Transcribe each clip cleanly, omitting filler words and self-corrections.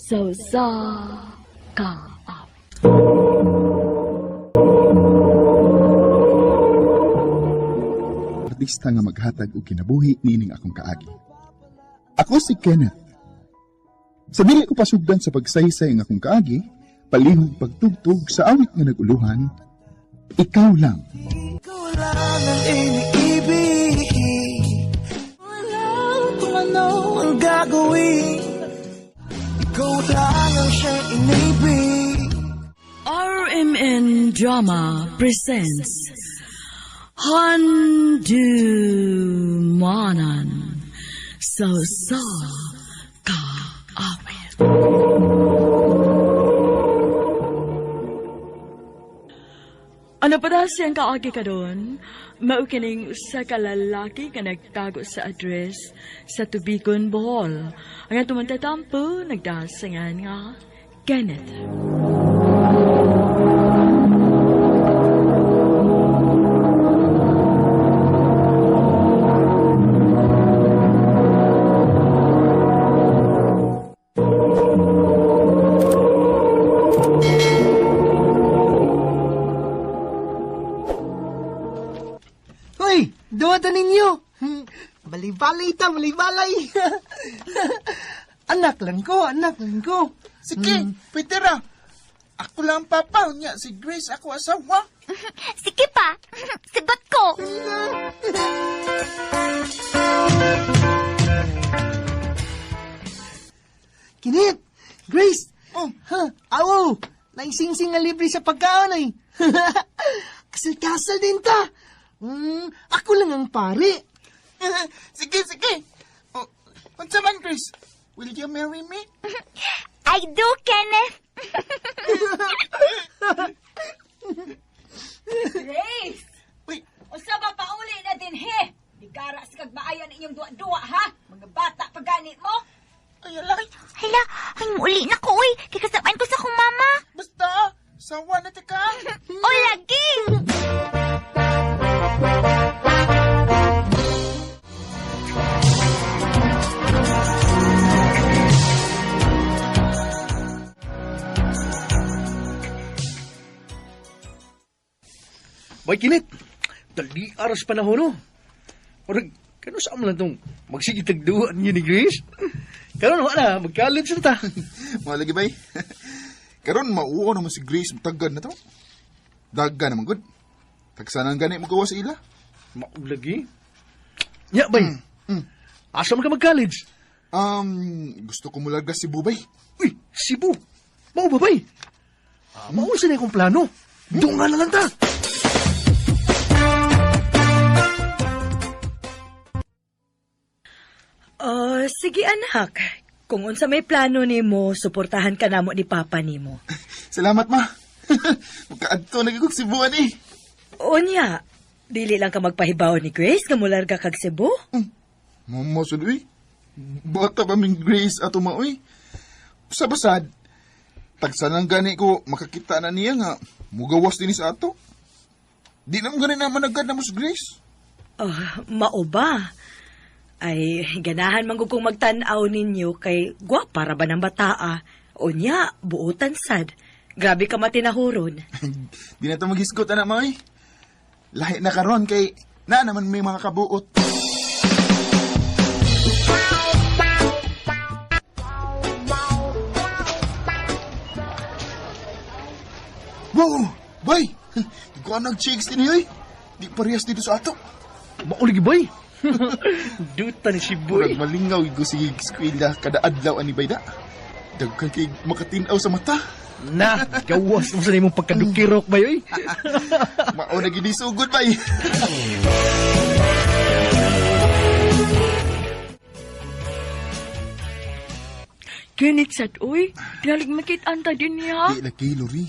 Sa usa ka awit. Artista nga maghatag og kinabuhi niining akong kaagi. Ako si Kenneth. Sa dili ko pasugdan sa pagsaysay ang akong kaagi, palihog pagtugtog sa awit nga naguluhan, Ikaw Lang. Ikaw lang ang iniibig. Walang kung ano ang gagawin. Ikaw lang ang siyang inibig. RMN Drama presents Handumanan sa usa ka awit. Ano pa daw siyang kaagi ka doon? Mao kining usa ka lalaki nga nagtago sa address sa Tubigon, Bohol. Ang atong mantatampo, nagdasingan nga Kenneth. Hoy, duwata ninyo. Balay-balay ta, balay-balay. Anak lang ko, anak lang ko. Sige, pwede ra. Ako lang ang papa, unya si Grace ako asawa. Sige pa, sagot ko. Kinit, Grace. Oh. Ha, awo, naisingsing nga libre sa pagkaon ay. Kasal-kasal din ta. Ako lang ang pare. Sige, sige. Oh, unsa man, Grace? Will you marry me? I do, Kenneth. Grace! Uy, Usa ba pauli na din he? Bigara sa kagmaayan inyong duwa-duwa ha? Mga bata pa gani mo? Ay, alay. Hala, ay muli na ko, uy. Kikasapan ko sa akong mama. Basta, sawa na tika. O lagi. Boy, Kinit, dali aras panahon, no? Murag, kano sa lang itong magsigitagduan niyo ni Grace? Karon wala, mag-college na ta. Mga lagi bay. Karon mauo naman si Grace mutagad na to. Daga naman gud. Tagsanan gani mo gawa sa ila. Maulagi. Nya, bay. Asa man ka mag-college? Gusto ko mulaga si Bubay. Uy, Cebu. Mao ba, bay? Ah, mao sa na akong plano. Dungan na lang ta. Oh, sige anak. Kung unsa may plano nimo, suportahan ka namo ni Papa nimo. Salamat ma. Makaadto na gyud kog Cebuan eh. Unya, dili lang ka magpahibaw ni Grace nga mularga kag Cebu. Mama sud uy. Bata pa ming Grace ato ma uy. Sa basad, tagsanan gani ko makakita na niya nga mugawas dinhi sa ato. Di na mo gani na managad na mo si Grace. Oh, mao ba? Ay, ganahan man gud kong magtan-aw ninyo kay gwapa ra ba ng bataa. Unya, buotan sad. Grabe ka matinahuron. Di na to maghisgot ana ma uy. Lahi na karon kay na naman may mga kabuot. Wow! Bay! Di ko anag chicks din uy. Di parehas dito sa ato. Maulagi, bay. Duta ni Cebu. Murag malingaw ko sige eskwela kada adlaw ani bayda. Daghan kay makatinaw sa mata. Na, gawas mo sa nimong pagkadukirok, bay, uy. Mao na gid sugod bay. Kenneth sad, uy. Tingalig makit-an ta din niya. Di lagi Lori.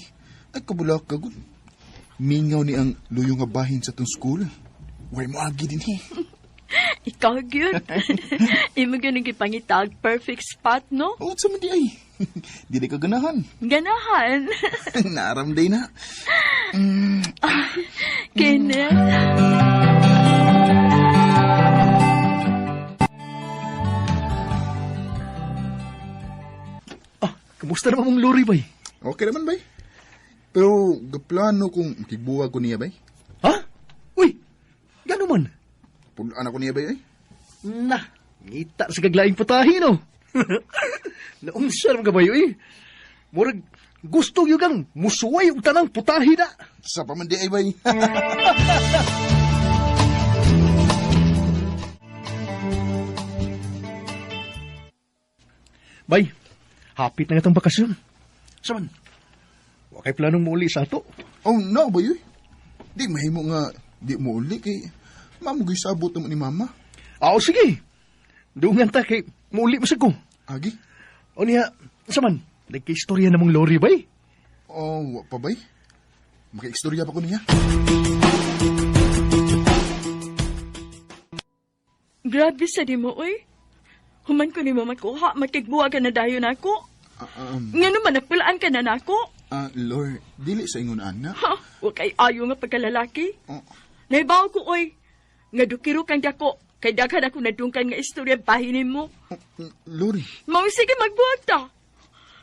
Ay kabulak ka gud. Mingaw ni ang luyo nga bahin sa tong school. Way mo agi din eh. Ikaw gyud. Imo gyud ang gipangitag perfect spot, no? Oh, sa man di ay. Dili ka ganahan. Ganahan. Naaramday na. Kenneth. Kumusta naman mong lori, bay? Okay naman, bay. Pero gaplano kung makigbuwag ko niya, bay. Ha? Uy, gano man? Pulaan ako niya, bay, ay. Na, ngita sa kaglaing putahe, no? Naunsa naman kabayo, eh. Murag, gusto yun kang musuway og tanang putahe na. Sa pamandi ay, bay. Bay, hapit na nga itong bakasyon. Saman, wa kay planong muuli sa ato. Oh, no, bay, uy. Di mahimo nga, di mo uli kay mamugoy sabot naman ni mama. Oo, sige. Dungan ta kay muuli mo sa ko. Agi? O niya, saman, nagka-istorya na mong lori, bay. Oh, wa pa, bay. Makaistorya pa ko niya. Grabe sa di mo, oy. Human ko nimo makuha, makigbuwag ka na dayon ako. Nga naman, nagpulaan ka na nako. Lord, dili sa ingon ana. Ha, wa kay ayo nga pagkalalaki. Oh. Naibaw ko, oy. Nga dukiro kang dako. Kay daghan ako nadungkan nga istorya bahin nimo. Oh, Lori, Mao sige magbuwag ta.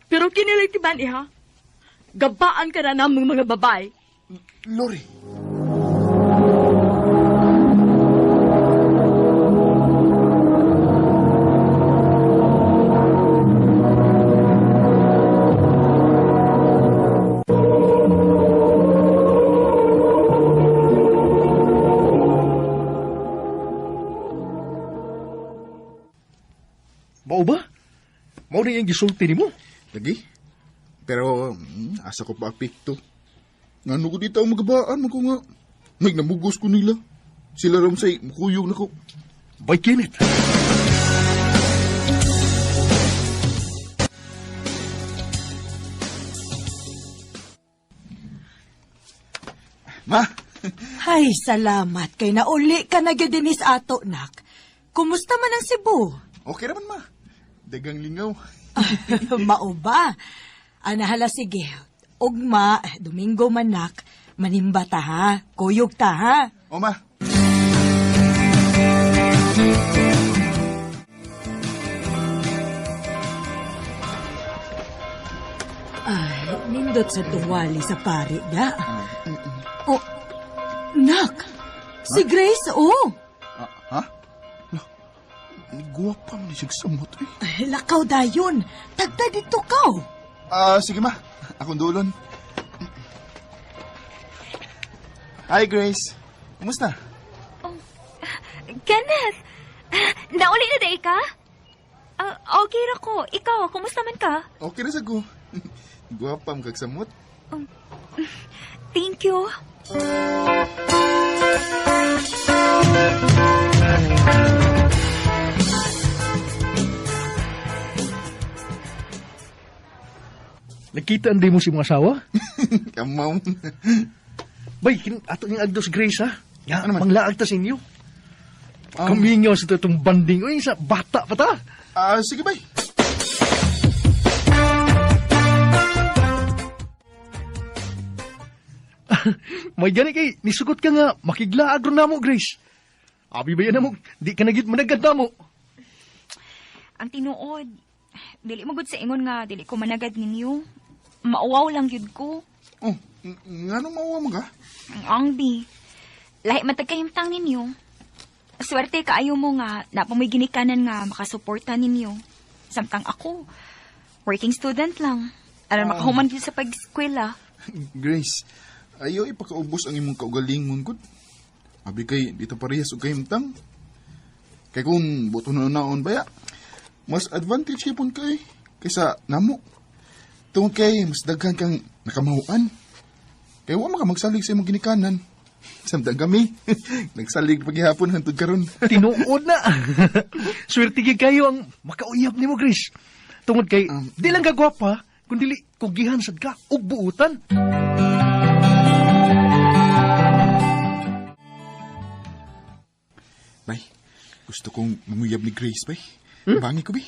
Pero kinilay tiban iha. Gabaan ka na namong mga babae. Lori. Mao ba? Mao na iyang gisulti nimo? Lagi. Pero, asa ko pa apekto. Ngano ko dito ang magabaan mo ko nga. May namugos ko nila. Sila ram say, mukuyog na ko. Bay Kenneth. Ma! Ay, salamat kay nauli ka na gyud dinis ato, nak. Kumusta man ang Cebu? Okay naman, ma. Dagang lingaw. Mao ba? Ana hala sige. Ugma, Domingo man nak, manimba ta ha. Kuyog ta ha. O, ma. Ay, nindot sa tuwali sa pari da. Oh, nak. Si Grace, oh. Ah, ha? Lah, ni guwapa man ni siya samot, eh. Ay, lakaw dayon. Tagta dito ka. Ah, sige, ma. Akong dulon. Hi, Grace. Kumusta? Oh, Kenneth! Nauli na day ka? Okay ra ko. Ikaw, kumusta man ka? Okay na sa ko. Guwapa mo kagsamot. Thank you. Nakita hindi mo si mga asawa? Kamaw. Bay, ato niyang agdos Grace, ha? Nga, Ano man? manglaag ta sa inyo. Kamingaw sa itong banding. Uy, sa bata pa ta. Ah, sige, bay. May gani kay, nisugot ka nga, makiglaag ron na mo, Grace. Abi ba yan na mo, di ka nagit managad na mo. Ang tinuod, dili mo gud sa ingon nga dili ko managad ninyo. Mauwaw lang gyud ko. Oh, ngano mauwa mo ka? Ang angbi. Lahi man tagkahimtang ninyo. Swerte kaayo mo nga napamoy ginikanan nga makasuporta ninyo. Samtang ako, working student lang. Aron makahuman gyud sa pag-eskwela. Grace, ayaw ipakaubos ang imong kaugalingon gud. Abi kay dito parehas og kahimtang. Kay kung buto na naon baya, mas advantage gyapon kay kaysa namo. Tungod kay mas daghan kang nakamahuan. Kay wa man ka magsalig sa imong ginikanan. Samtang kami, nagsalig paghihapon hantod karon. Tinuod na. Swerte gyud kayo ang makauyab nimo, Grace. Tungod kay, di lang ka gwapa, kundi kugihan sad ka og buutan. Bay, gusto kong manguyab ni Grace, bay. Bangi ko, bay.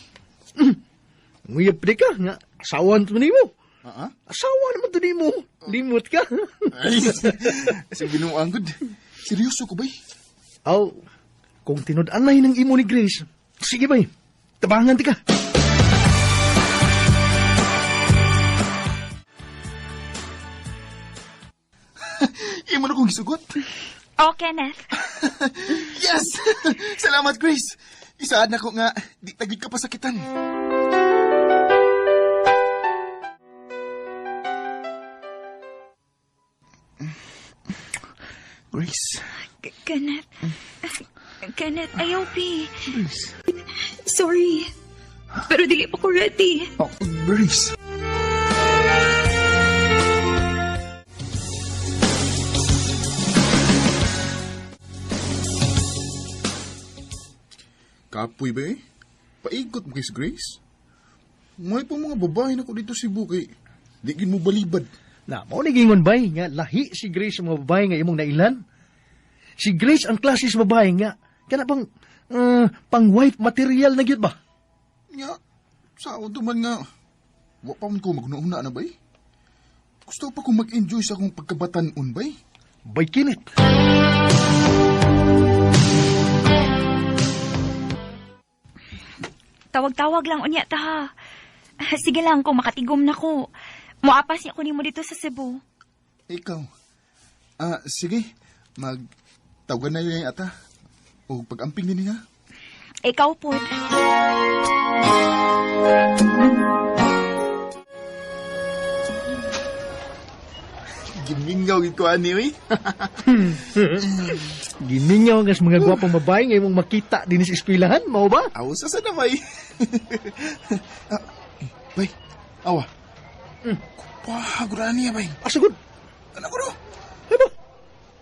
Nguyab pa di ka nga, asawan to nimo. Ah, ah? Asawa naman to nimo. Limot ka. Ay, sa binuang gud. Seryoso ko, bay. Aw, kung tinud-anay ng imo ni Grace, sige bay, tabangan ti ka. akong gisugot? Oh, Kenneth. Yes! Salamat, Grace. Isaad na ko nga, di tagid ka pasakitan. Grace. Kenneth. Kenneth, ayaw, P. Grace. Sorry. Pero dili pa ko ready. Oh, Grace. Kapoy ba eh? Paigot mo kay si Grace. May pa mga babae na ko dito si Bukay. Di gin mo balibad. Na, mao ni gingon bay nga lahi si Grace sa mga babae nga imong nailan. Si Grace ang klase sa babae nga kana bang pang wife material na gyud ba? Nya, sa ako man nga, wa pa man ko maguna-una na bay. Gusto pa kong mag-enjoy sa akong pagkabatanon bay. Bay kinit. Tawag-tawag lang unya ta ha. Sige lang kung makatigom na ko. Moapas niya ko nimo dito sa Cebu. Ikaw. Ah, sige. Magtawagan na yun ata. O pag-amping din niya. Ikaw po. Gimingaw gid ko ani oy. Gimingaw nga sa mga gwapong babae nga imong makita dinhi sa eskwelahan, mao ba? Aw sa sa na bay. Ah, bay. Awa. Wah, gura niya bay. Asugod. Ano ko no? Ano?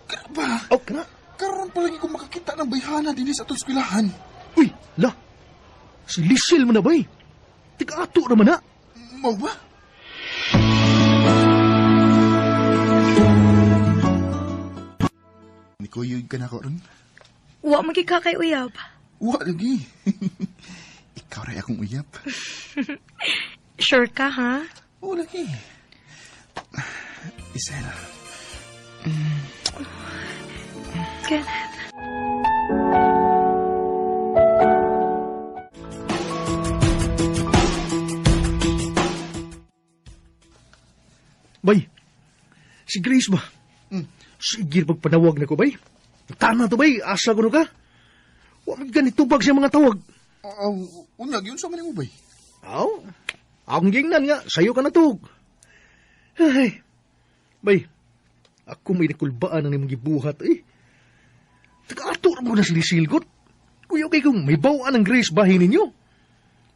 Kana ba? Oh, kana. Karon pa lagi ko makakita ng bayhana dinhi sa atong eskwelahan. Uy, la. Si Liesel mo na bay. Tiga-ato naman na. Mao ba? Nikuyog ka na ko ron? Wa magikakay uyab. Wa lagi. Ikaw ray akong uyab. Sure ka, ha? Oo lagi. Isela. Kenneth. Bay, si Grace ba? Sige, pagpanawag na ko, bay. Tama to, bay. Asa ko no ka? Wa man ganito bag siya mga tawag. Aw, unyag yun sa man mo, bay. Aw, akong gingnan nga, sayo ka na tug. Ay, bay, ako may nakulbaan ang imong gibuhat, eh. Taga-ato mo na sila silgot. Kuya, okay kung may bawaan ang Grace bahin ninyo.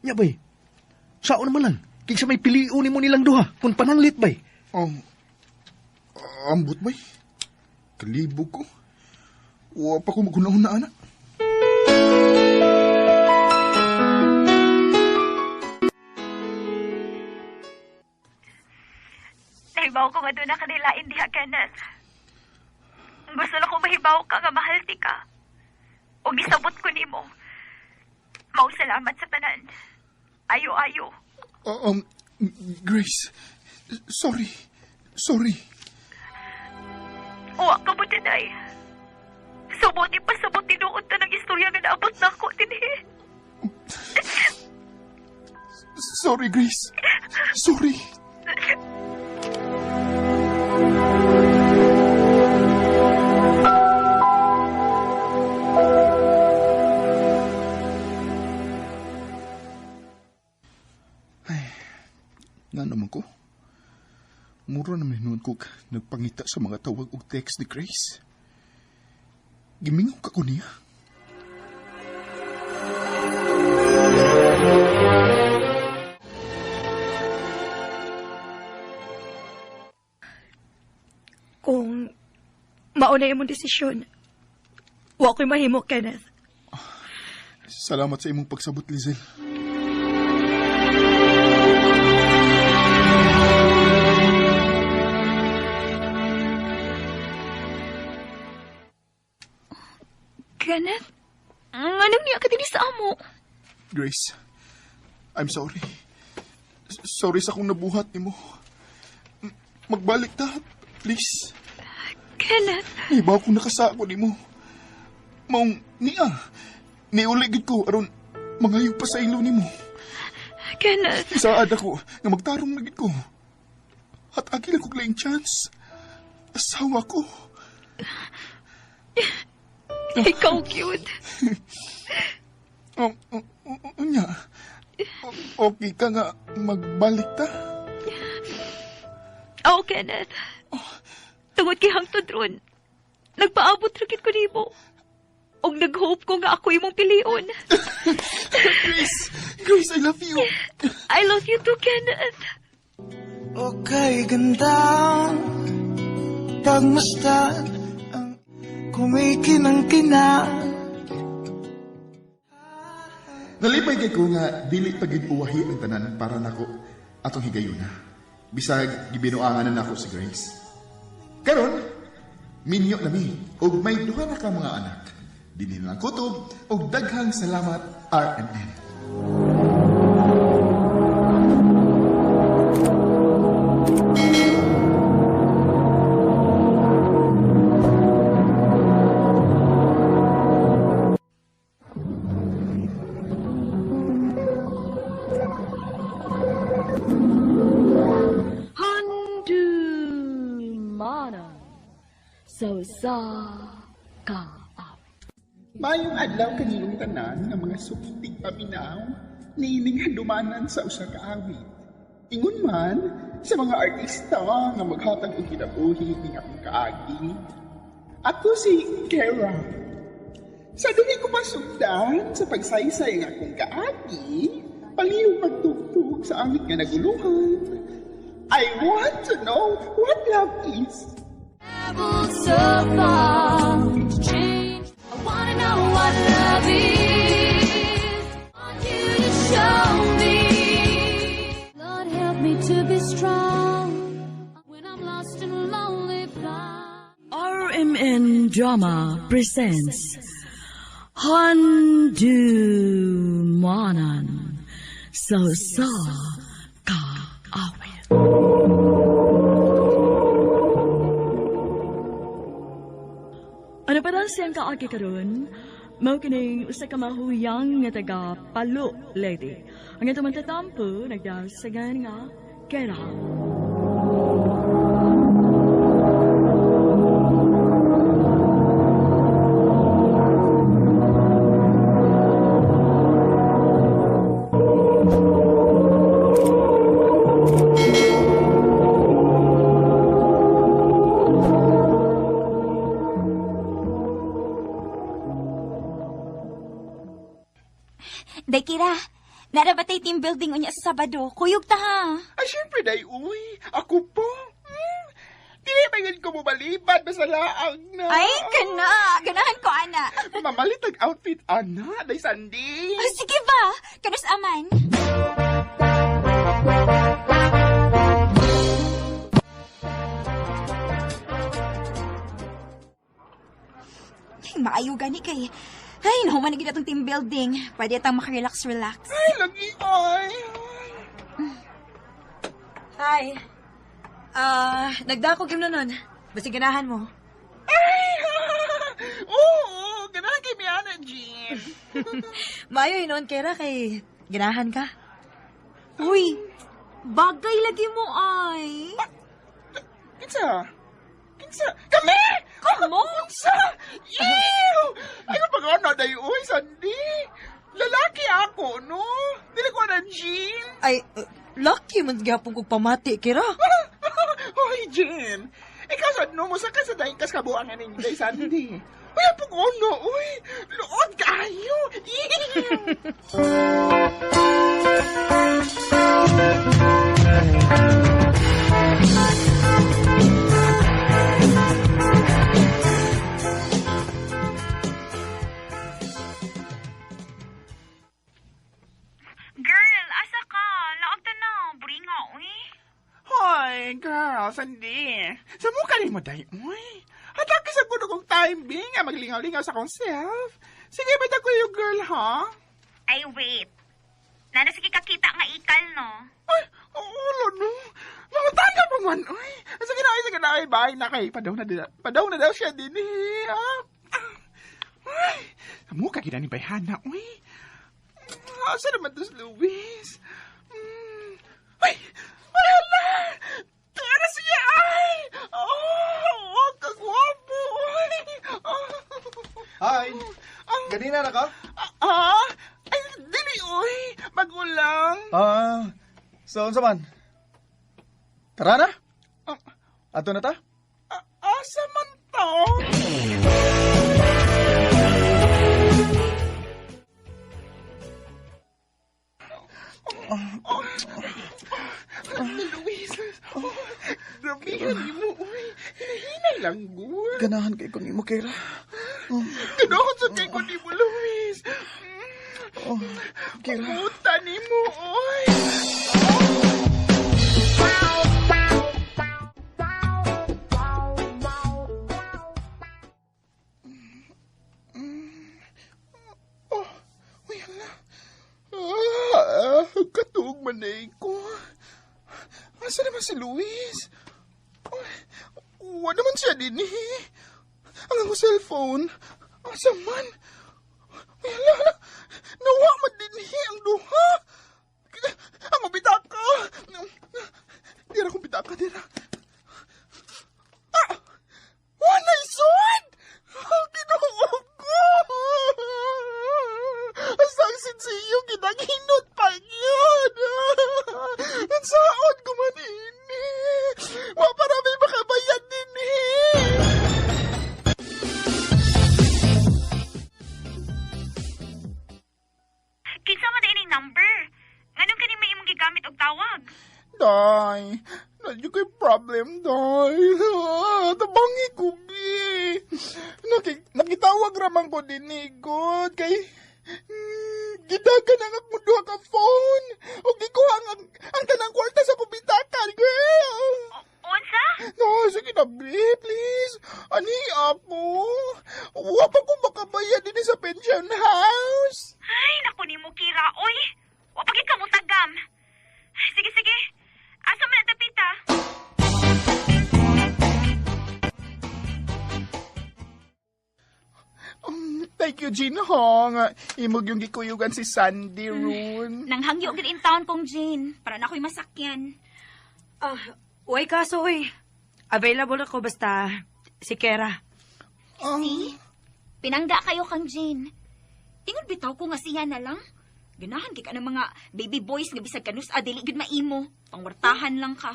Nya, bay, sao naman lang, kaysa may piliun nimo nilang duha, kung pananglit, bay. Oh, ambot, bay. Kalibog ko. Wa pa ko magunahon na, anak. Nahibaw ko nga doon na kanila, hindi ha, Kenneth. Gusto na ko mahibaw ka nga mahal ti ka. O gisabot ko nimo. Mao salamat sa tanan. Ayo-ayo. Grace, sorry. Sorry. Uwa ka mo tinay. Subuti pa sabot tinuod ta ng istorya nga naabot na ako, tinhi. Sorry, Grace. Sorry. Ay, nga naman ko. Mura naman hinuon ko nagpangita sa mga tawag og text ni Grace. Gimingaw ka ko niya. Kung mauna imong desisyon, wa ko'y mahimo, Kenneth. Salamat sa imong pagsabot, Lizelle. Kenneth, anong niya ka din sa amo? Grace, I'm sorry. Sorry sa akong nabuhat nimo. Magbalik ta, please. Kenneth, Iba akong nakasako nimo. Maong niya, niuli gid ko aron mangayo pa sa ilo nimo. Kenneth, Isaad ako nga magtarong na gid ko. At agil ko laing chance. Asawa ko. Ikaw cute. Unya. Okay ka nga magbalik ta? Oh, Kenneth. Tungod kay hangtod ron, nagpaabot ra gid ko nimo. Og nag-hope ko nga ako imong pilion. Grace! Grace, I love you! I love you too, Kenneth. Okay, ganda pagmasdan ang kumikinang-kinang. Nalipay kay ko nga dili pagid uwahi ang tanan para nako atong higayuna. Bisag gibinuangan na nako si Grace. Karon, minyo na mi og may duha na ka mga anak. Dinhi na lang kutob og daghang salamat RMN. Handumanan sa usa ka awit. Mayong adlaw kaninyong tanan nga mga sukitig paminaw, niining handumanan sa usa ka awit. Ingon man sa mga artista nga maghatag og kinabuhi ning akong kaagi. Ako si Kera. Sa dili ko masugdan sa pagsaysay ng akong kaagi, palihog magtugtog sa awit nga naguluhan. I want to know what love is. Traveled so far to change. I wanna know what love is. Want you to show me. Lord, help me to be strong when I'm lost and lonely. RMN Drama presents Handumanan sa usa ka awit. Ano pa daw siyang kaagi karon? Mao kining usa ka mahuyang nga taga Palo, Leyte. Ang atong mantatampo nagdasagan nga Kera. Day, Kira. Nara ba tay team building unya sa Sabado? Kuyog ta ha. Ay, syempre, day, uy. Ako po. Dili ba yun ko mobalibad, basta laang na. Ay, kana. Ganahan ko, ana. Mamalit ang outfit, ana. Day, Sandy. Oh, sige ba? Kanus aman. Ay, maayo gani kay. Ay, nahuman na gid atong team building. Pwede atang makarelax-relax. Ay, lagi, ay. Hi. Nagdako gyud na nun. Basta ganahan mo. Ay, oo, ganahan kay Miana, Jean. Maayo hinuon, Kera, kay ganahan ka. Uy, bagay lagi mo ay. Kinsa? Kinsa? Kami! Kamo? Kinsa? Ew! Ay, kung pag-ano, day, uy, Sandy. Lalaki ako, no? Dili ko na, Jean. Ay, lucky man gihapon kog pamati, Kera. Hoy, Jean. Ikaw sa no, musa ka sa daing kas kabuangan ninyo, day, Sandy. Uy, ang pag-ano, uy. Luod kayo. Ew! Girl, asa ka? Laog ta na. Buringa, uy. Hoy, girl, Sandy. Sa mukha ni mo, day, uy. Hatag ka sa gulo kong time being, nga maglingaw-lingaw sa akong self. Sige, ba't ako yung girl, ha? Ay, wait. Nana, sige kakita nga ikal, no? Ay, ulo, no. Mga tanga pa man, uy. Sige na, sige na, ay, bye na kay. Padaw na, padaw na daw siya din, eh. Ah. Ay, sa mukha kita ni Bayhana, uy. Asa naman to si Luis? Ay! Ay, hala! Tuwa na siya, ay! Oh, oh, kagwapo, ay! Hi! Ganina na ka? Ay, dili, oy. Bago lang. So, unsa man? Tara na? Ato na ta? Asa man ta? Luis, grabihan mo, uy. Hinahinay lang, good. Ganahan kay ko nimo, Kira. Ganahan sa kay ko nimo, Luis. Kira. Puta nimo, uy. Oh, uy, hala. Katuog man na ko. Asa naman si Luis? Wala naman siya din eh. Ang akong cellphone. Asa man? Uy, hala, hala. Nawa man din eh ang duha. Ang bitaka. Dira kong bitaka, dira. Ah! Wala isod! Kinuha ko! Asa ang sinsiyo, ginaghinot pa yun! Ang saon ko man ini! Wa pa namin makabayad din eh! Kinsa man ining number? Nganong kani may imong gigamit og tawag? Day, nandiyo ko'y problem, day. Tabangi ko, bi. Nakitawag raman ko din ni God kay gidagan ang akong duha ka phone. O gikuha ang tanang kwarta sa kubitakan, girl. Unsa? No, sige na, bi, please. Ani ako? Wa pa ko makabayad din sa pension house. Ay, naku nimo, Kira. Oy, wa pa gid ka mutagam. Sige, sige. Asa man ang dapita? Thank you, Jean Hong. Imog yung gikuyugan si Sandy Rune. Nanghangyo gid in town kong Jane para na ako'y masakyan. Uy, kaso, uy. Available ako basta si Kera. See? Pinangga kayo kang Jane. Ingon bitaw ko nga siya na lang. Ganahan kay ka ng mga baby boys nga bisag kanus dili gid maimo. Pangwartahan lang ka.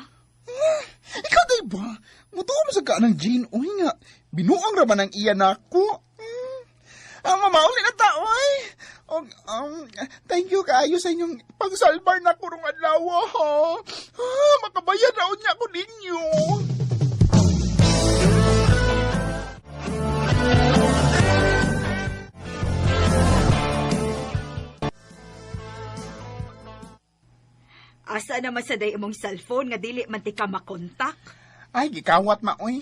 Ikaw day ba? Mutuo mo sa ka ng Jane, uy nga. Binuang ra man ang iya nako. Ang mamauli na tao ay. Thank you kaayo sa inyong pagsalbar na kurong adlaw, ha. Makabayad na unya ko ninyo. Asa naman sa day imong cellphone nga dili man ti ka makontak? Ay, gikawat ma, uy.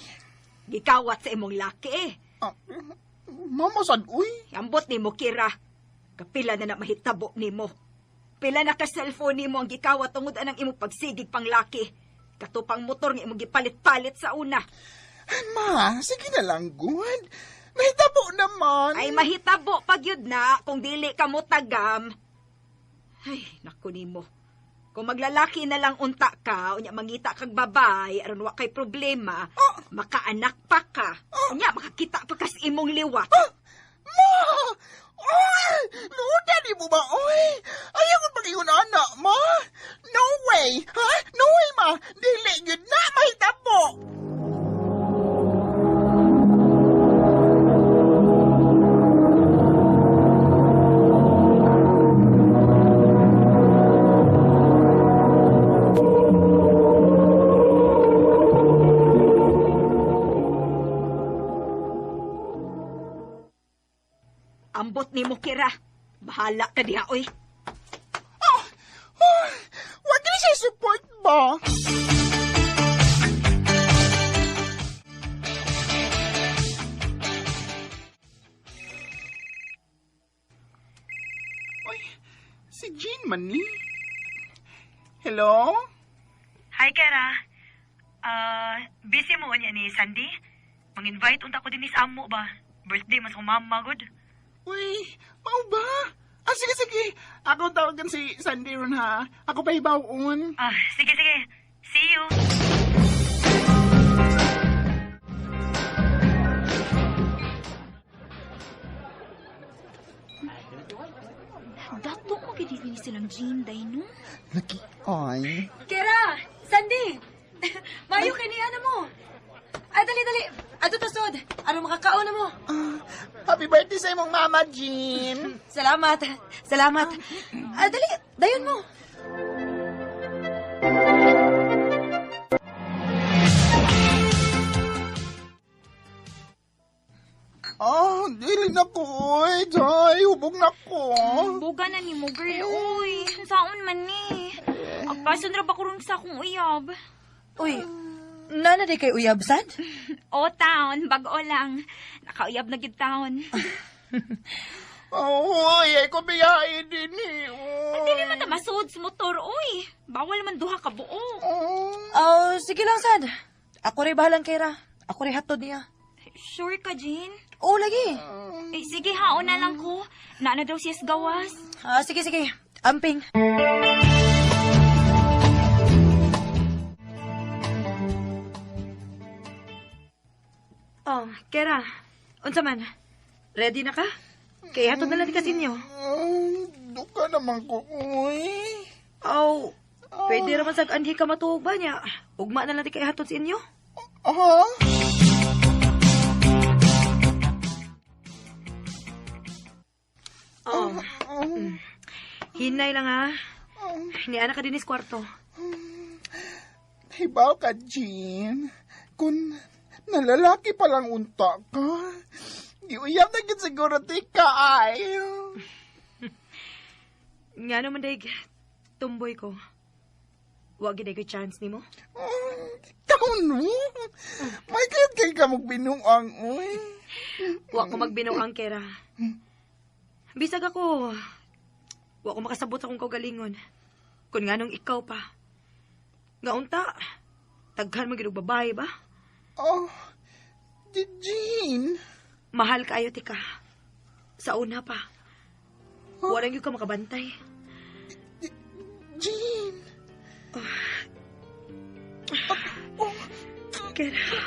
Gikawat sa imong laki eh. Mama sad, uy. Ambot nimo, Kira. Kapila na na mahitabo nimo. Pila na ka cellphone nimo ang gikawat tungod anang imong pagsigig pang laki. Katupang motor nga imong gipalit-palit sa una. Ma, sige na lang, good. Mahitabo naman. Ay, mahitabo pag yun na kung dili ka mo tagam. Ay, naku nimo. Kung maglalaki na lang unta ka, unya mangita kag babay, aron wa kay problema, makaanak pa ka. Unya makakita pa kas imong liwat. Ma! Oy! Luda di mo ba, oy? Ayaw ko pag-ingon ana, ma. No way! Ha? No way, ma! Dili gyud na mahitabo! Ambot nimo, Kira. Bahala ka diha, oy. Wag gini siya support ba? Oy, si Jean man ni. Hello? Hi, Kera. Busy mo unya ni Sandy? Mang-invite unta ko din sa amo ba? Birthday mas kong mama, good. Uy, mao ba? Sige, sige. Ako tawagan si Sandy ron, ha? Ako pa ibawon. Sige, sige. See you. Dato mo gid ni silang Jean day no. Laki ay. Kera! Sandy! Mayo kay niya na mo. Ay, dali, dali. Ato tasod. Ano makakaon na mo? Happy birthday sa imong mama, Jean. Salamat. Salamat. Ah, dali. Dayon mo. Ah, dili na ko, oy. Jai, hubog na ko. Buga na ni mo girl, uy. Saon man ni. Agpason ra ba ko ron sa akong uyab? Uy, nana di kay uyab, sad? O taon, bag-o lang. Nakauyab na gid taon. Oh, ay ko biyahe din eh. Oy. Dili man ta masud sa motor, uy. Bawal man duha ka buo. Oh, sige lang, sad. Ako rin bahalang kera. Ako rin hatod niya. Sure ka, Jean? Oo, lagi. Eh, sige, haon na lang ko. Naana daw siya sa gawas. Ah, sige, sige. Amping. Oh, Kera. Unsa man? Ready na ka? Kaya hatod na lang di ka sa inyo. Ay, duka naman ko, oy. Oh, pwede raman sa anhi ka matuog ba niya? Ugma na lang di kay hatod sa inyo. Aha? Oh. Hinay lang ha. Niana ka din is kwarto. Hibaw ka, Jean. Kung nalalaki pa lang unta ka, giuyab na gid siguro ti ka, ay. Nga naman day, tumboy ko. Wa gid ko chance nimo. Ikaw no? May kayot kay ka magbinuang, uy. Wa ko magbinuang kera. Bisag ako, wa ko makasabot sa akong kaugalingon. Kun nganong ikaw pa. Nga unta, taghan mo gid og babae ba? Oh, di Jean. Mahal kaayo tika. Sa una pa. Wala gyud ka makabantay. Jean. Kera.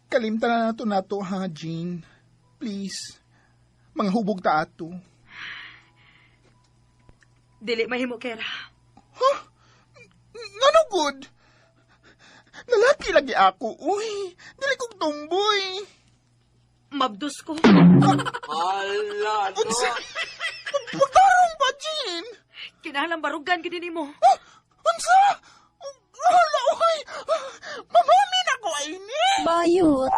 Kalimtan na nato nato ha, Jean. Please. Mga hubog ta ato. Dili mahimo kera. Huh? Ngano good? Lalaki lagi ako, uy. Dili kong tumboy. Mabdos ko. Hala, no. Unsa? Pagtarong ba, Jean? Kinahanglan barugan gid nimo. Ah, unsa? Hala, uy. Mamami na ko ay ni. Bayot.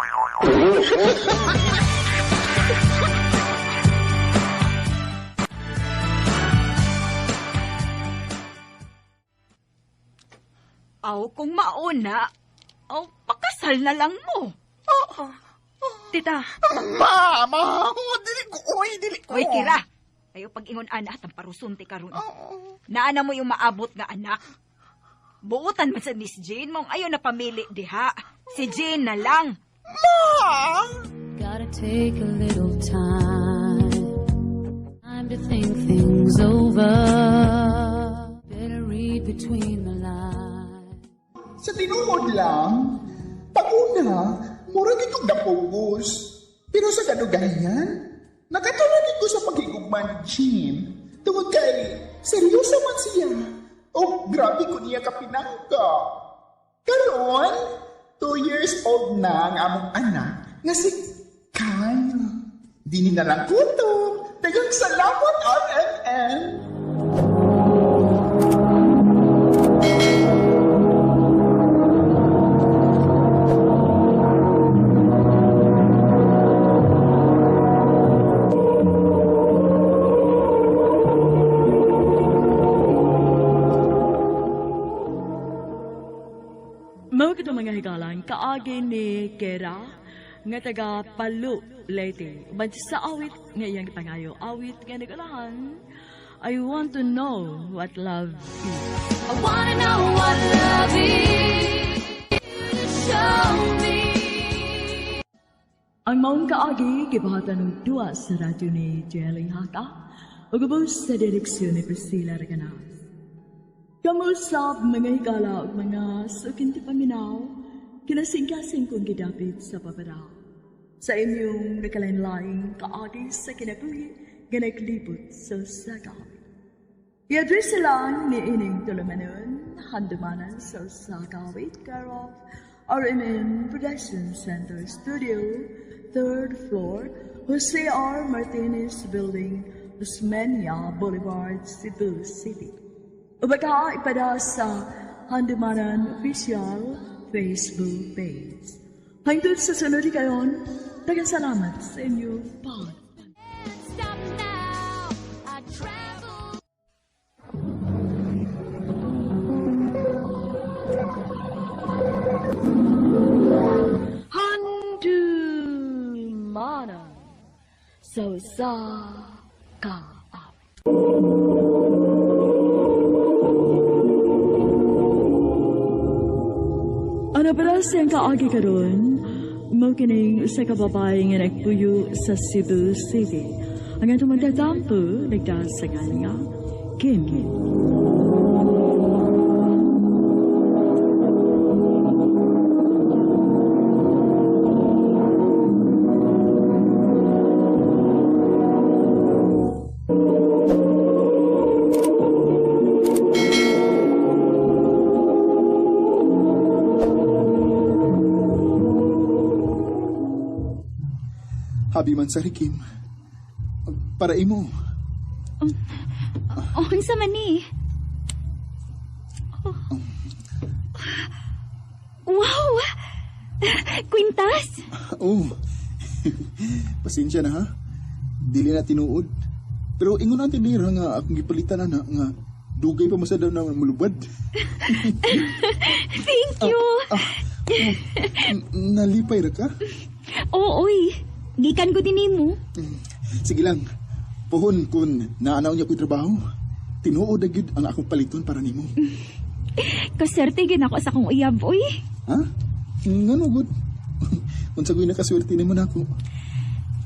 Aw, kung mauna, aw, pakasal na lang mo. Oo. Tita. Mama, dili ko, uy, dili ko. Uy, Kira. Ayo pag-ingon ana at ang parusunti karon. Naana mo yung maabot nga anak. Buutan man sa Miss Jane mong ayo na pamili diha. Si Jane na lang. Ma! Gotta take a little time. Time to think things over. Better read between the lines. Sa tinuod lang, pag-una, mura gid kong napugos. Pero sa kadugayan, nakatulog ko sa paghigugma ni Jean. Tungod kay, seryoso man siya. Oh, grabe ko niya kapinangka. Karon, 2 years old na ang among anak nga si Kyle. Di ni na lang kutob. Daghang salamat, RMN. Mao kito mga higalan, kaagi ni Kera, nga taga Palu, Leyte. Uban sa awit nga iyang gipangayo, awit nga nagalahan, I want to know what love is. I wanna know what love is. Ang maong kaagi gibahatan og duwa sa radyo ni Jelly Haka ug ubos sa direksyon ni Priscilla Reganas. Kamusap mga higala ug mga suking paminaw, kinasingkasing kong gidapit sa babaraw. Sa inyong nakalain-laing kaagi sa kinabuhi nga naglibot sa sagaw. I-address lang ni ining tulumanon, handumanan sa Sakawit, care of RMN Production Center Studio, 3rd floor, Jose R. Martinez Building, Osmeña Boulevard, Cebu City. Ubaka ipada sa Handumanan Official Facebook page. Hangtod sa sunod kayon, daghang salamat sa inyong pag. Stop now. I travel. Handumanan sa usa ka awit. Ano pala siyang kaagi karon? Mao kining usa ka babae nga nagpuyo sa Cebu City. Ang atong magtatampo nagdasagan nga Kim. Habi man sa Kim. Para imo. Oh, unsa man ni? Oh. Wow! Kwintas? Oh. Pasensya na ha. Dili na tinuod. Pero ingon ang tinira nga akong gipalitan ana nga dugay pa masadaw na mulubad. Thank you. Nalipay ra ka? Oo, oy. Gikan ko din nimo. Sige lang. Pohon kun naanaw niya ko'y trabaho. Tinuod na gyud ang akong paliton para nimo. Kaswerte gyud ako sa akong uyab, oy. Ha? Ngano gud? Unsa ko'y nakaswerte nimo nako?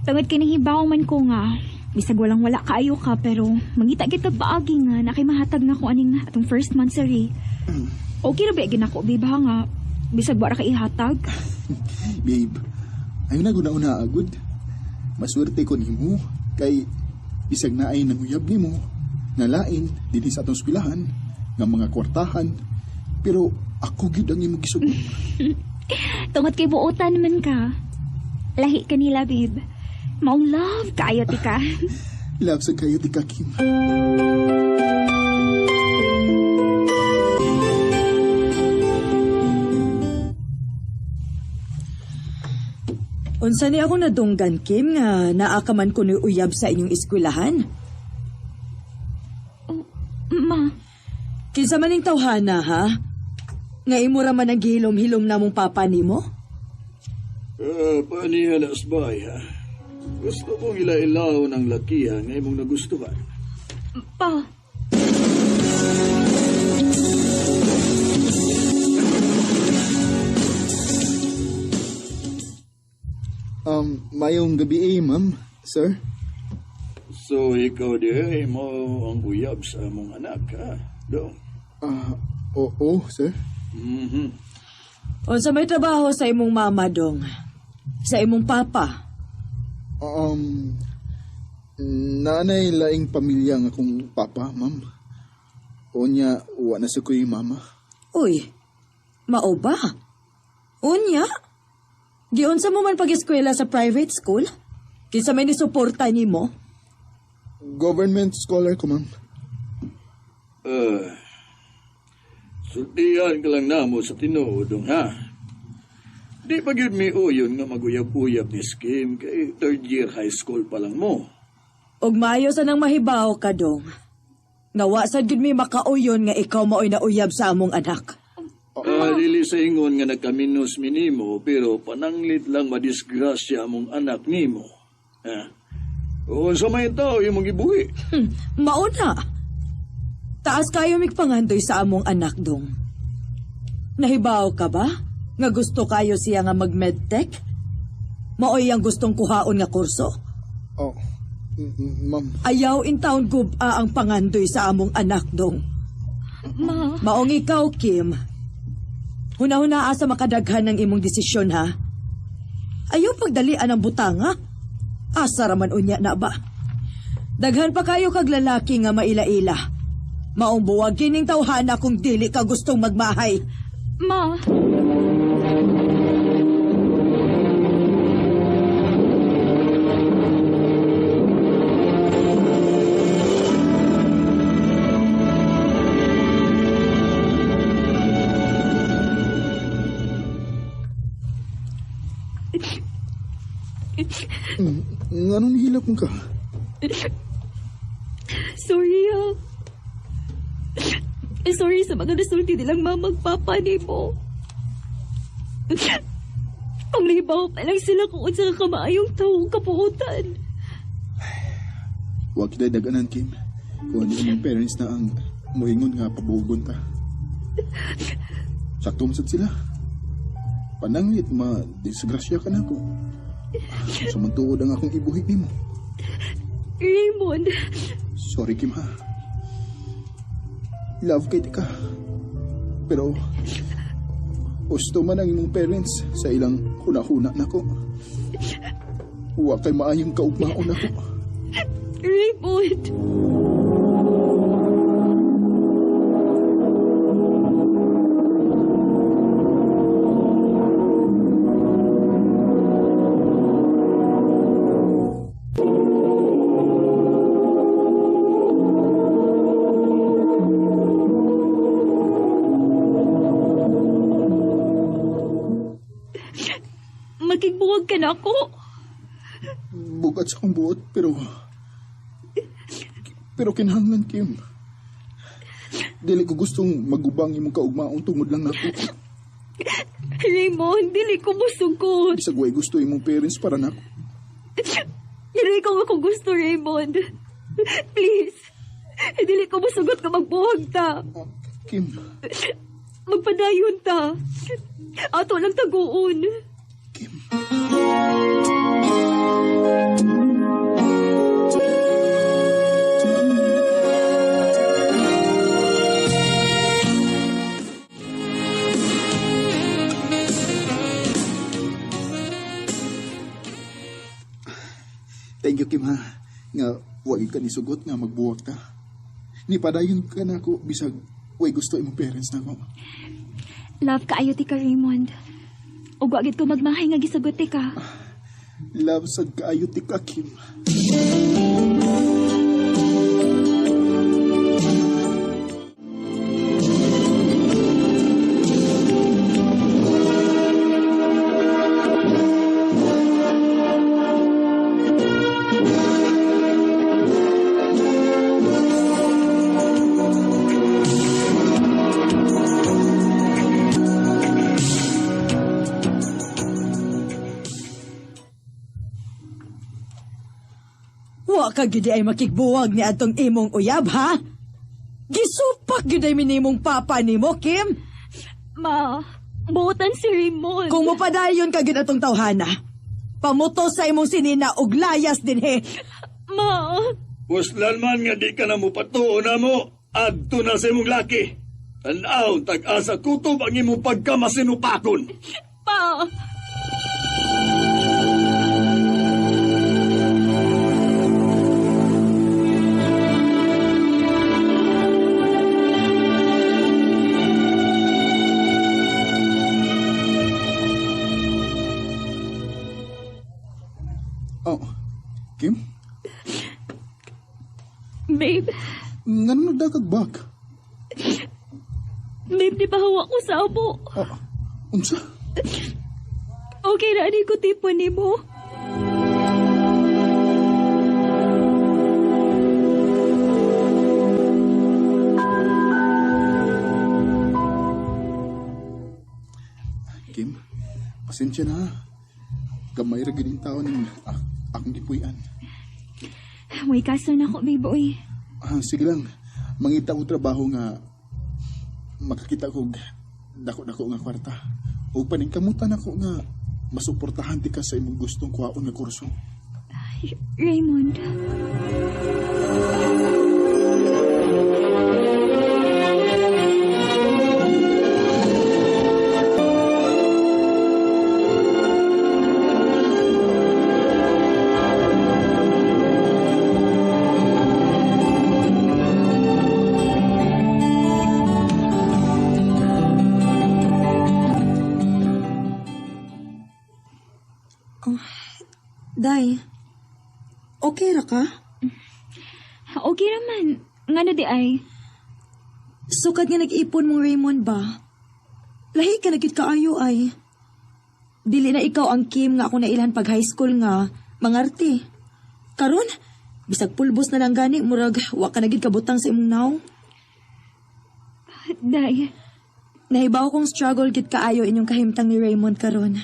Tungod kay nahibaw man ko nga, bisag walang wala kaayo ka pero mangita gid kag paagi nga na kay mahatag na ko aning atong first month sa Ray. Okay ra ba gyud nako babe ha nga bisag wala ka ihatag. Babe, ayaw na gud na agud. Maswerte ko nimo kay bisag na ay nanguyab nimo, nalain dinhi sa atong eskwelahan, nga mga kwartahan, pero ako gyud ang imong gisugot. Tungod kay buotan man ka. Lahi ka nila, babe. Maong love kaayo ti ka. Love sa kayo di ka, Kim. Unsa ni ako nadunggan, Kim, nga naa ka man kuno'y uyab sa inyong eskwelahan? Ma, Kinsa man ning tawhana, ha? Nga imo ra man ang gihilom-hilom na mong papa nimo? Paanihan asbay, ha? Gusto kong ilailaw ng lakihan nga imong nagustuhan. pa. Mayong gabi eh, ma'am, sir. So, ikaw di ay mo ang uyab sa among anak, ha? Dong. Ah, oo, sir. Mhm. Unsa may trabaho sa imong mama, dong? Sa imong papa? Nanay laing pamilya nga akong papa, ma'am. Onya, wa na sa ko'y mama. Uy, mao ba? Unya? Giunsa mo man pag-eskwela sa private school? Kinsa may nisuporta nimo? Government scholar ko, ma'am. Sultihan ka lang namo sa tinuod, dong, ha? Di pa gyud mi uyon nga maguyab-uyab ni Kim kay third year high school pa lang mo. Og maayo sa nang mahibaw ka, dong. Nga wa sad gyud mi makauyon nga ikaw maoy nauyab sa among anak. Dili sa ingon nga nagkaminos minimo pero pananglit lang madisgrasya among anak nimo. Ha? Unsa may tao imong gibuhi? Mauna. Taas kayo migpangandoy sa among anak, dong. Nahibaw ka ba? Nga gusto kayo siya nga mag-medtech? Maoy ang gustong kuhaon nga kurso. Oh, ma'am. Ayaw in town guba ang pangandoy sa among anak dong. Ma. Maong ikaw, Kim. Huna-huna asa makadaghan ng imong desisyon, ha? Ayaw pagdalian ang butang, ha? Asa raman unya na ba? Daghan pa kayo kag lalaki nga maila-ila. Maong buwag kining tawhana kung dili ka gustong magmahay. Ma. Nganong nihilak mo ka? Sorry, ah. Sorry sa mga nasulti nilang mamagpapa ni mo. Ang libaw pa lang sila kung unsa ka kamaayong taong kapuutan. Huwag kita daganan, Kim. Kung ano imong parents na ang muingon nga pabugon ta. Sakto man sad sila. Pananglit, ma-disgrasya ka na ako. Sumantuod ang akong ibuhi nimo. Raymond, Sorry, Kim, ha. Love kay ka. Pero, gusto man ang imong parents sa ilang huna-huna nako. Wa kay maayong kaugmaon nako. Raymond. Makigbuwag ka na ako. Bugat sa akong buot, pero... Pero kinahanglan, Kim. Dili ko gustong magubang imong kaugmaon tungod lang nako. Raymond, dili ko musugot. Bisag way gusto imong parents para nako. Dili ko ako gusto, Raymond. Please. Dili ko musugot ka magbuwag ta. Kim. Magpadayon ta. Ato lang taguon. Thank you, Kim, ha. Nga, wag ka nisugot nga magbuwag ka. Ni padayon ka na ako, bisag way gusto imong parents na ako. Love kaayo ti ka, Raymond. Ug wa gid ko magmahay nga gisugot ti ka. Love sad kaayo ti ka, Kim. Wa ka gid ay makigbuwag ni atong imong uyab, ha? Gisupak gid ay minimong papa nimo, Kim. Ma, buotan si Raymond. Kung mopadayon ka gid atong tawhana, pamuto sa imong sinina og layas dinhi. Ma, Uslan man nga di ka na mupatuo na mo, adto na sa imong laki. Tanaw, tag-asa kutob ang imong pagkamasinupakon. pa. Oh, Kim? Babe, Ngano nagdakag bag? babe, di ba hawa ko sa amo? Unsa? Okay na, ani ko tipo ni mo. Kim, pasensya na. ha. Gamay ra gid tao ning akong gipuy-an. May kaso na ako, babe, oy. Ah, sige lang. Mangita ko trabaho nga makakita ko dako-dako nga kwarta. O paningkamutan ako nga Masuportahan ti ka sa imong gustong kuhaon nga kurso. Raymond. Oh, Day, okay ra ka? Okay raman. Ngano di ay? Sukad nga nag-ipon mong Raymond ba? Lahi ka na gyud kaayo ay. Dili na ikaw ang Kim nga ako nailhan pag high school nga mangarte. Karon, bisag pulbos na lang gani murag wa ka na gyud kabutang sa imong naong. Day. Nahibaw kong struggle gyud kaayo inyong kahimtang ni Raymond karon.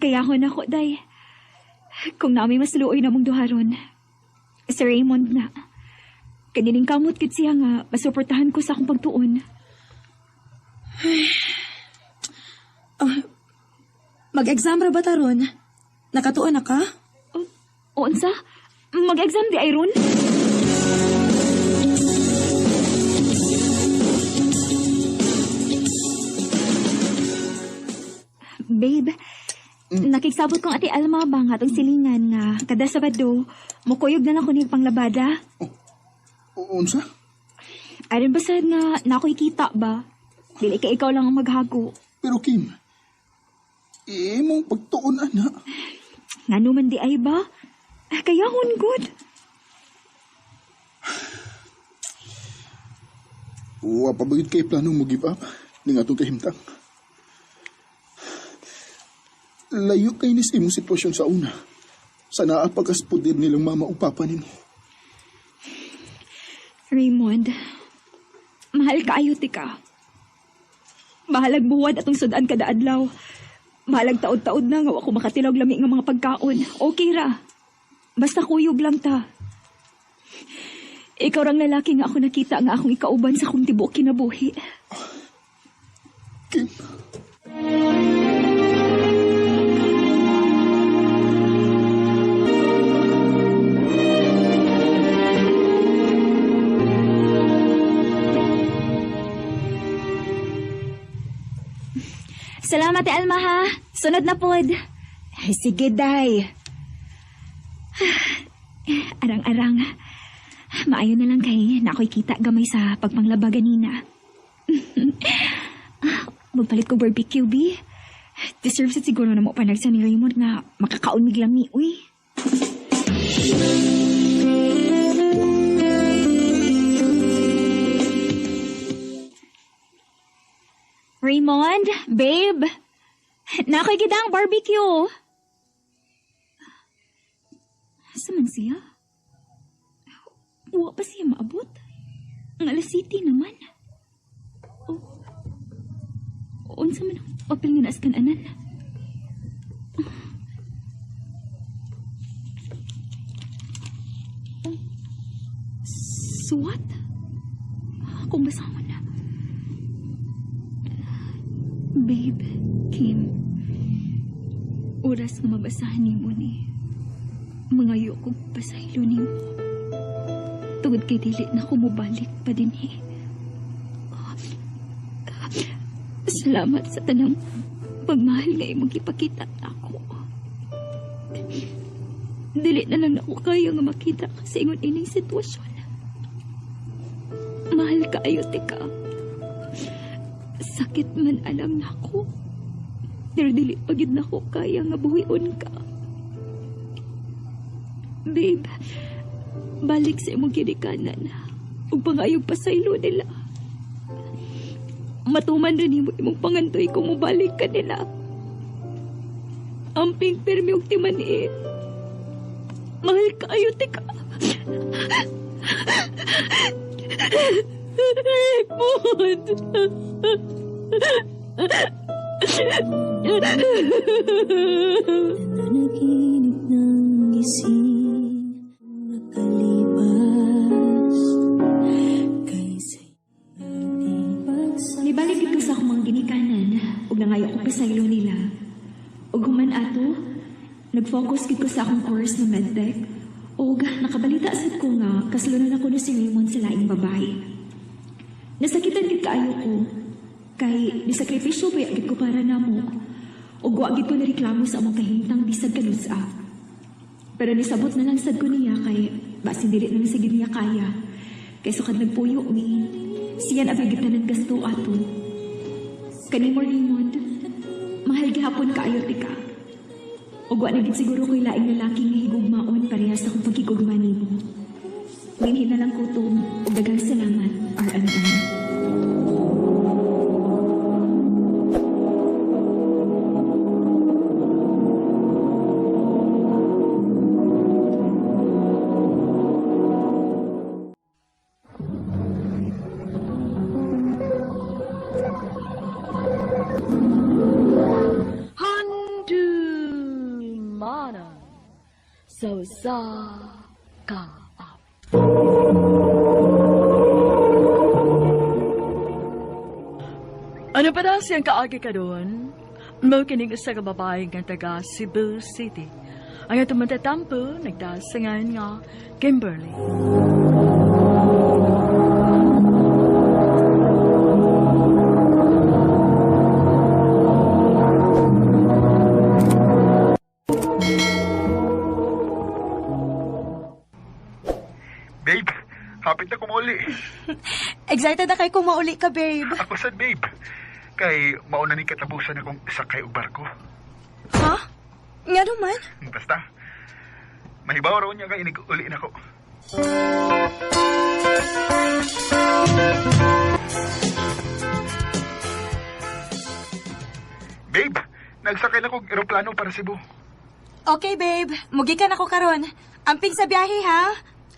Kaya ako na ko, Day. Kung namin mas luoy na mong duharon. Si Raymond na. Kanining kamot gid siya nga masuportahan ko sa akong pagtuon. Oh, mag-exam ra ba taron? Nakatuon na ka? Oh, unsa? Mag-exam di ay ron? Babe, nakigsabot kong Ate Alma ba nga atong silingan nga kada Sabado, mukuyog na lang ko ni panglabada. Oh, unsa? Aron ba sad nga na ako'y kita ba? Dili ka ikaw lang ang maghago. Pero Kim, imong pagtuon ana. Ngano man di ay ba? Kaya hun good. Wa pa ba gyud kay planong mo give up ning atong kahimtang? Layo kay nis imong sitwasyon sa una. Sa naa pagkas poder nilang mama o papa nimo. Raymond, mahal kaayo ti ka. Bahalag buwan atong sudan kada adlaw. Bahalag taod-taod na nga wa ko makatilaw lami nga mga pagkaon. Okay ra. Basta kuyog lang ta. Ikaw rang lalaki nga ako nakita nga akong ikauban sa akong tibuok kinabuhi. Kim. Salamat, Alma, ha. Sunod na pod. Ay, sige, Day. Arang-arang. Maayo na lang kay na ako'y kita gamay sa pagpanglaba ganina. Magpalit ko barbecue, B. Deserves it siguro na mo panagsa ni Raymond nga makakaon mig lami, uy. Raymond, babe. Nakoy gidang barbecue. Asa man siya? Wa pa siya maabot. Ang alas city naman. Oh. Unsa man ang papel nga naas kan-anan? Oh. Suwat? Akong basahon na. Babe, Kim, oras nga mabasahan nimo ni. Mangayo kog pasaylo nimo. Tungod kay dili na ko mobalik pa dinhi. Salamat sa tanang pagmahal nga imong gipakita nako. Dili na lang nako kaya nga makita ka sa ingon ining sitwasyon. Mahal kaayo tika. Sakit man alang nako. Pero dili pa gyud nako kaya nga buhion ka. Babe, balik sa imong ginikanan. Ug pangayog pasaylo nila. Matuman rin nimo imong pangandoy kung mobalik ka nila. Amping pirmi og timan-i. Mahal kaayo tika. Raymond! Nanaginip ng gising nakalipas kay saya ating pagsama. Nibalik gid ko sa akong mga ginikanan ug nangayo ko pasaylo nila. Ug human ato, nag-focus gid ko sa akong course na medtech ug nakabalita sad ko nga kasalonan ako ni si Raymond sa laing babae. Nasakitan gid kaayo ko kay nisakripisyo pa gid ko para namo ug wa gid ko nireklamo sa among kahimtang bisag kanus-a. Pero nisabot na lang sad ko niya kay basin dili na lang sige niya kaya. Kay sukad nagpuyo mi, siya na abay gitanan gasto ato. Kanimo Raymond, mahal gihapon kaayo tika. Ug wa na gid siguro ko'y laing lalaki nga higugmaon parehas sa akong pagkigugma nimo. Minhin na lang kutob ug daghang salamat, RMN. Handumanan sa usa ka awit. Ano pa daw siyang kaagi karon? Mao kining usa ka babae nga taga Cebu City. Ang atong matatampo nagdasangan nga Kimberly. Babe, hapit na kumuli. Excited na kay kung mauli ka, babe. Ako sad, babe. Kay mauna ni katapusan akong sakay og barko. Ha? Nga naman? Basta, mahibaw raw niya kay inig-uli na ko. Babe, nagsakay na kog eroplano para Cebu. Okay, babe. Mugi ka na ko karon. Amping sa biyahe, ha?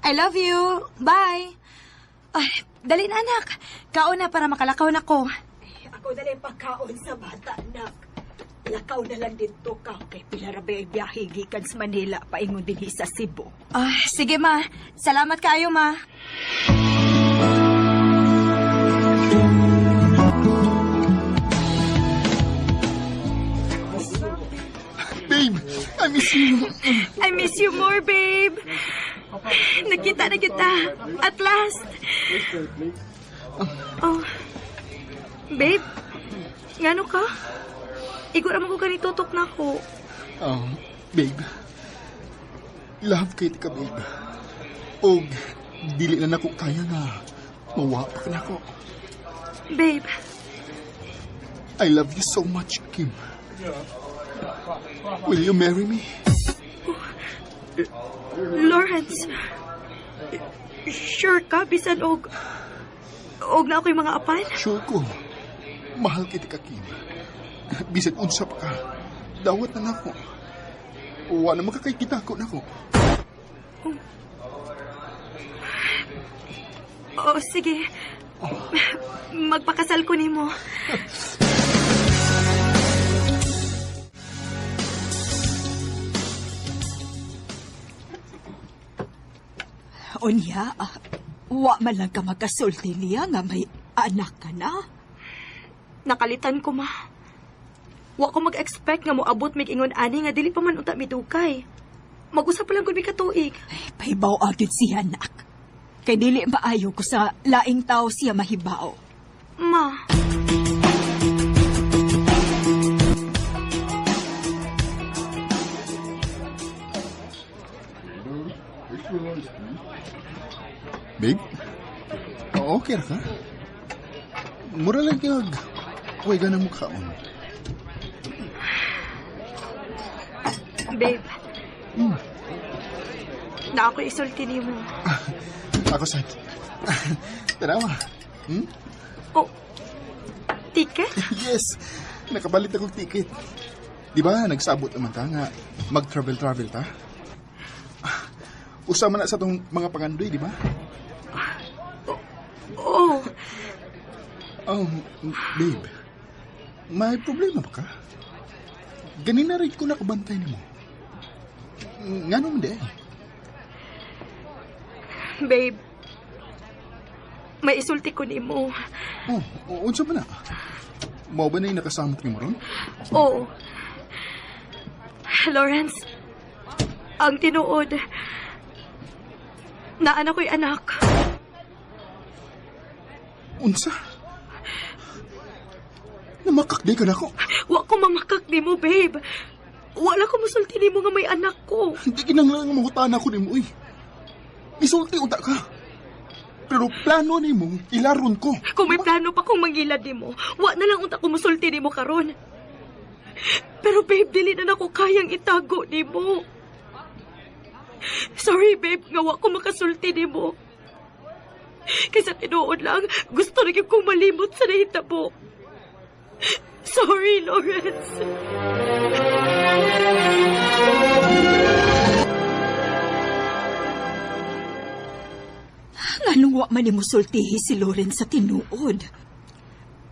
I love you. Bye. Ay, dali na, anak. Kaon na para makalakaw na ko. Ako na lang pagkaon sa bata, anak. Lakaw na lang dito ka. Kay pila ra ba yung biyahe gikan sa Manila paingon dinhi sa Cebu. Ah, sige, ma. Salamat kaayo, ma. Babe, I miss you. I miss you more, babe. Nakita na kita. At last. Oh. Babe, ngano ka? Igor mo ko ganitutok na ko. Oh, babe. Love kay ka, babe. Og dili na nako kaya nga mawapak na ko. Babe, I love you so much, Kim. Will you marry me? Lawrence. Sure ka, bisan og na ako'y mga apan? Sure ko. Mahal kita ka, Kim. Bisan unsa pa ka. Dawat na nako. Wa na makakay kita ko nako. Oo, sige. Magpakasal ko nimo. Unya, wa man lang ka makasulti niya nga may anak ka na. Nakalitan ko, ma. Wa ko mag-expect nga moabot mig ingon ani nga dili pa man unta midukay. Mag-usap pa lang gud mi katuig. Ay, pahibaw agad siya, anak. Kay dili maayo ko sa laing tao siya mahibaw. Ma. Babe? Okay ra ka? Mura lang kayag. Huwag ka na mukhaon. Babe. Na ako isulti nimo. Ako sad. Tanawa. Oh. Ticket? Yes. Nakabalit akong ticket. Di ba, nagsabot naman ta nga mag-travel-travel ta? Usa man na sa tong mga pangandoy, di ba? Oh. Oh, babe. May problema ba ka? Ganina rin ko nakabantay nimo. Ngano man di? Babe. May isulti ko nimo. Oh, unsa ba na? Mao ba na yung nakasamok nimo ron? Oo. Lawrence, ang tinuod, naan ako'y anak. Unsa? Namakakdi ka na ako. Wa ko mamakakdi mo, babe. Wala ko musulti nimo nga may anak ko. Hindi kinanglan nga mangutana ko nimo, uy. Isulti unta ka. Pero plano nimo, ilaron ko. Kung may plano pa kong mangilad nimo, wa na lang unta ko musulti nimo karon. Pero babe, dili na nako kayang itago nimo. Sorry, babe, nga wa ko makasulti nimo. Kaysa tinuod lang, gusto na gyud kong malimot sa nahitabo. Sorry, Lawrence. Nganong wa man nimo sultihi si Lawrence sa tinuod?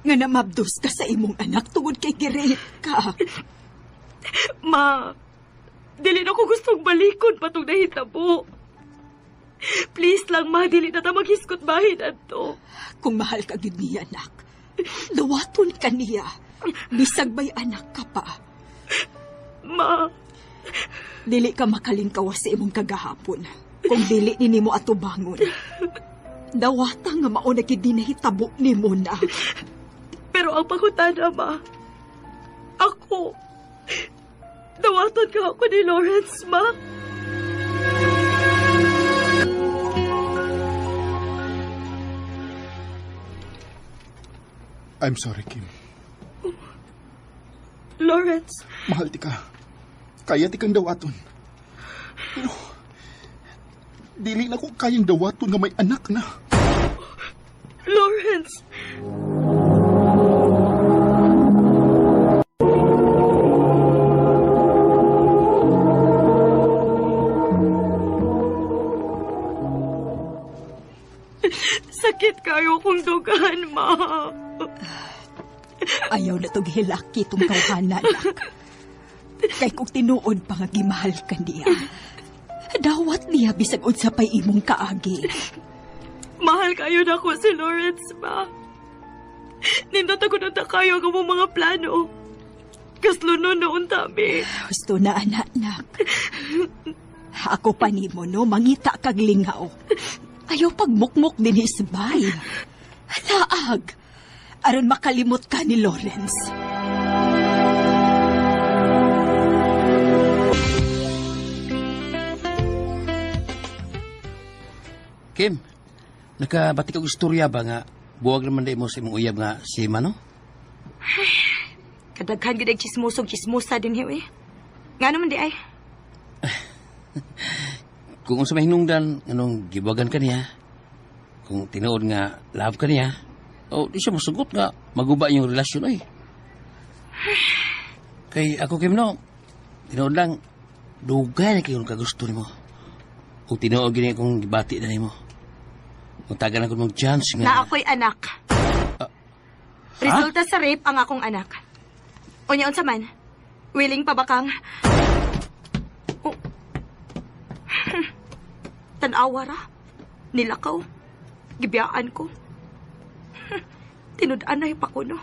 Nga namabdos ka sa imong anak tungod kay gi-rape ka. Ma, dili na ko gustong balikon patong nahitabo. Please lang, ma, dili na ta maghiskot bahin adto. Kung mahal ka gyud niya, anak, dawaton ka niya. Bisag bay anak ka pa. Ma, dili ka makalingkawas sa imong kagahapon kung dili ni nimo atubangon. Dawata nga mao na gid nahitabo nimo na. Pero ang pangutana, ma, ako, dawaton ka ako ni Lawrence, ma. I'm sorry, Kim. Lawrence. Mahal ti ka. Kaya ti kang dawaton. Pero, dili na ko kayang dawaton nga may anak na. Lawrence! Sakit kayo kong dugan, ma. Ayaw na tog hilaki itong kawhana, anak. Kay kung tinuod pa nga gimahal ka niya, dawat niya bisag unsa pa'y imong kaagi. Mahal kayo na ko si Lawrence, ma. Nindot ako na kayo ang among mga plano. Kaslunon na unta mi. Gusto na, anak, nak. Ako pa nimo, no? Mangita kag lingaw. Ayaw pagmukmuk din isbay. Laag. Aron makalimot ka ni Lawrence. Kim, nakabati kag istorya ba nga buwag naman di mo sa imong uyab nga si Mano? Ay, kadaghan gid ay chismosog chismosa din hiw eh. Nga naman di ay. Kung unsa may hinungdan anong gibuwagan ka niya, kung tinuod nga love ka niya, oh, di siya mosugot nga maguba yung relasyon oy. Kay ako Kim no, tinuod lang dugay na kayo kagusto nimo. Kung tinuod gini akong gibati na nimo. Kung tagan ako mong chance nga. Na ako'y anak. Resulta sa rape ang akong anak. Unya unsa man? Willing pa ba kang? Oh. Tan-awa ra. Nilakaw. Gibiyaan ko. Tinud-an na pa ko, no?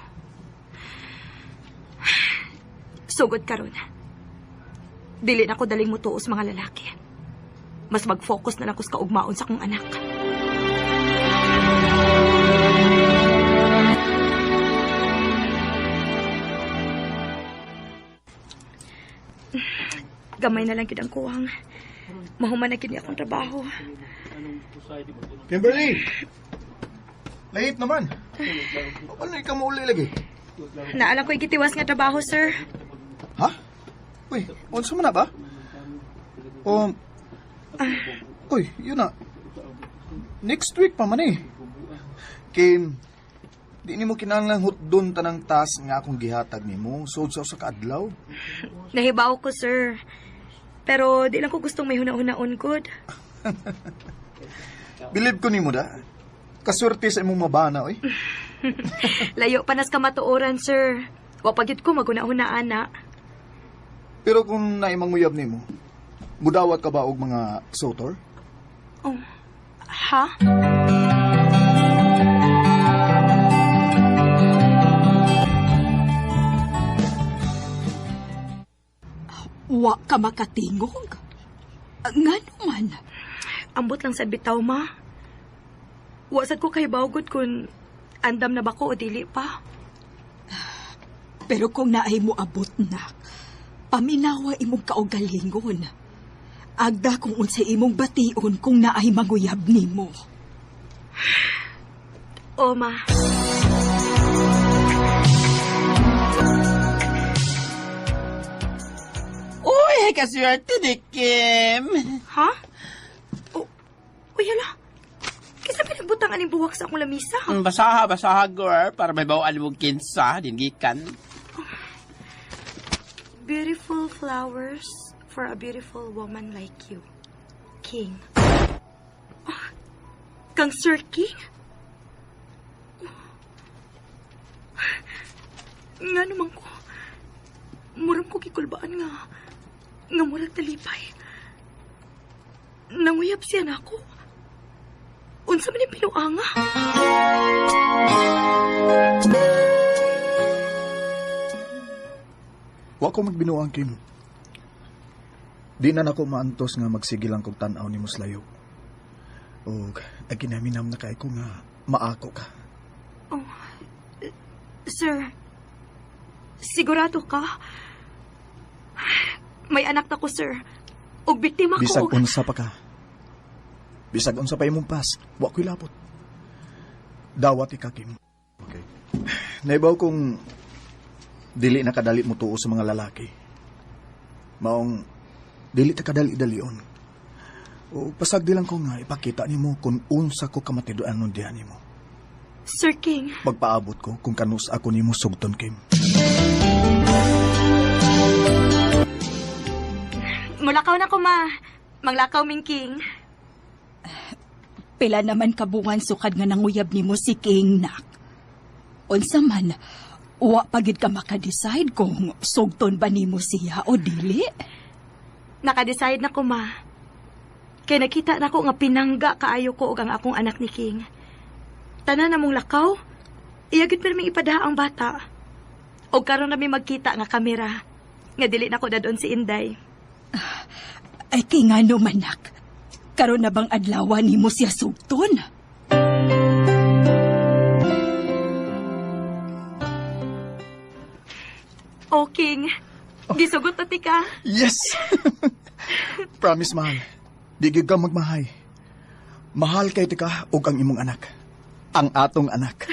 Sugod karon. Dili na ko daling mutuos mga lalaki. Mas mag-focus na lang ko sa kaugmaon sa akong anak. Gamay na lang gid ang kuwang. Mahuman na gid ni akong trabaho. Kimberly! Late naman. Ano ka mauli lagi? Naalang ko'y gitiwas nga trabaho, sir. Ha? Uy, unsa man na ba? Uy, yun na. Next week pa man eh. Kim, di nimo kinahanglan hutdon tanang task nga akong gihatag nimo sud sa usa ka adlaw. Nahibaw ko, sir. Pero di lang ko gustong may huna-hunaon gud. Bilib ko nimo da. Kaswerte sa imong mabana oy. Layo pa nas kamatuoran, sir. Wa pa gyud ko maghuna-hunaan na. Pero kung naimang uyab nimo, mudawat ka ba og mga suitor? Oh. Ha? Wa ka makatingog? Ngano man? Ambot lang sa bitaw, ma. Wa sad ko kahibaw gud kung andam na ba ko o dili pa. Pero kung naay mo abot nak, paminawa imong kaugalingon. Agda kung unsay imong bation kung naay manguyab nimo. O, ma. Uy, kaswerte ni Kim. Ha? Uy, hala. Kisa pinagbutang aning buwak sa akong lamisa. Basaha, basaha, girl. Para may bawaan mong kinsa, dingikan. Beautiful flowers for a beautiful woman like you. King. Ah, kang Sir King? Nga naman ko. Murang ko kikulbaan nga. Nga murag talipay. Nanguyab siya na ako. Unsa man yung pinuanga? Wa ko magbinuang, Kim. Di na nako maantos nga magsige lang kog tan-aw ni Muslayo. Og naginaminam na kay ko nga maako ka. Oh, sir, sigurado ka? May anak na ko, sir. Og biktima ko. Bisag unsa pa ka. Bisag unsa pa imong pas, wa ko'y labot. Dawat ika, Kim. Okay. Naibaw kong dili na kadali mo tuo sa mga lalaki. Maong dili ta kadali-dalion. O pasagdi lang ko nga ipakita nimo kung unsa ko kamatiduan nun diha nimo. Sir King. Magpaabot ko kung kanus ako nimo sugton, Kim. Mulakaw na ko, ma. Manglakaw, ming King. Pila naman kabuwan sukad nga nanguyab nimo si King, nak. Unsa man, wa pa gid ka maka-decide kung sugton ba nimo siya o dili. Naka-decide na ko, ma. Kay nakita na ko nga pinangga kaayo ko og ang akong anak ni King. Tanan namong lakaw, iya gid pirming ipadaha ang bata. Og karon nami magkita nga kamera, nga dili na ko dadon si Inday. Ay kay ngano man, nak. Karon na bang adlawan nimo siya sugton? O, King. Gisugot na ti ka. Yes! Promise, mahal. Di gyud ka magmahay. Mahal kay tika og ang imong anak. Ang atong anak.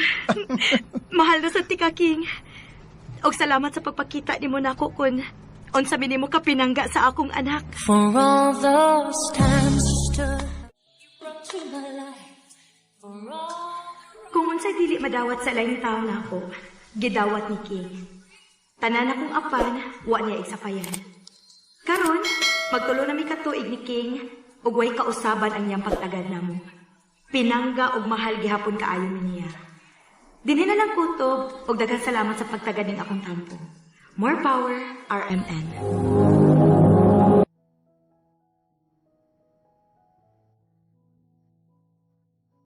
Mahal na sa tika, King. Og salamat sa pagpakita nimo nako kun unsa mi nimo kapinangga sa akong anak. For all those times you stood, you brought to my life. For all Kung unsay dili madawat sa laing tawo nako, gidawat ni King. Tanan akong apan, wa niya igsapayan. Karon, magtulo na mi katuig ni King ug way kausaban ang iyang pagtagad namo. Pinangga ug mahal gihapon kaayo mi niya. Dinhi na lang kutob ug daghang salamat sa pagtagad ning akong tampo. More power, RMN.